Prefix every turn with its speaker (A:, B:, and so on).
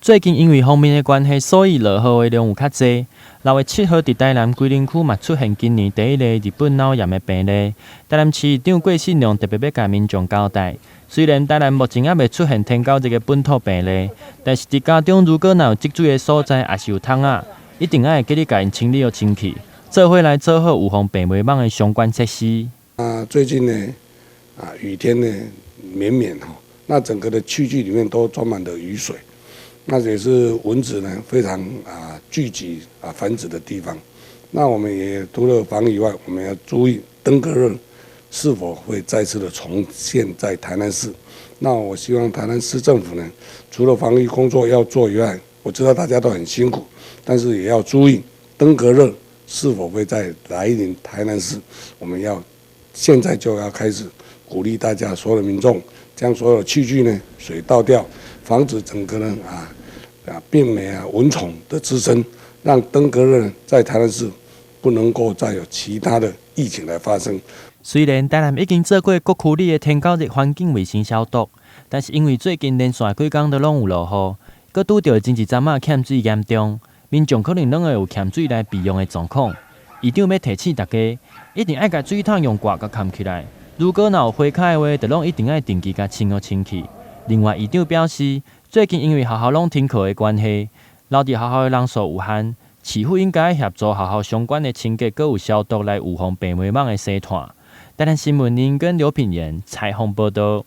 A: 最近因為鋒面的關係，所以落雨的量有較濟。6月7號，佇台南龜林區嘛出現今年第一例日本腦炎的病例。台南市長郭信良特別欲共民眾交代，雖然台南目前猶未出現天狗熱的本土病例，但是佇家中如果若有積水的所在，抑是有桶仔，一定愛會記得共𪜶清理予清氣，做伙來做好預防病媒蚊的相關設施。
B: 啊，最近呢，雨天呢綿綿吼，那整個的器具裡面都裝滿了雨水。那也是蚊子呢非常聚集繁殖的地方。那我們也除了防以外，我們要注意登革熱是否會再次的重現在台南市。那我希望台南市政府呢，除了防疫工作要做以外，我知道大家都很辛苦，但是也要注意登革熱是否會再來臨台南市。我們要現在就要開始鼓勵大家所有的民眾將所有的器具呢水倒掉，防止整個呢病媒蚊蟲的滋生，讓登革熱在台南市不能夠再有其他的疫情來發生。
A: 雖然台南已經做過各區里的天狗熱環境衛生消毒，但是因為最近連續幾工都攏有落雨，閣拄著前一陣仔欠水嚴重，民眾可能攏會有欠水來備用的狀況。市長欲提醒大家，一定愛共水桶用蓋共蓋起來。如果若有花跤的話，就攏一定愛定期共清予清氣。另外，市長表示，最近因為學校攏停課的關係，留佇學校的人數有限，市府應該協助學校相關的清潔閣有消毒來預防病媒蚊的生傳。台南新聞林跟劉品言採訪報道。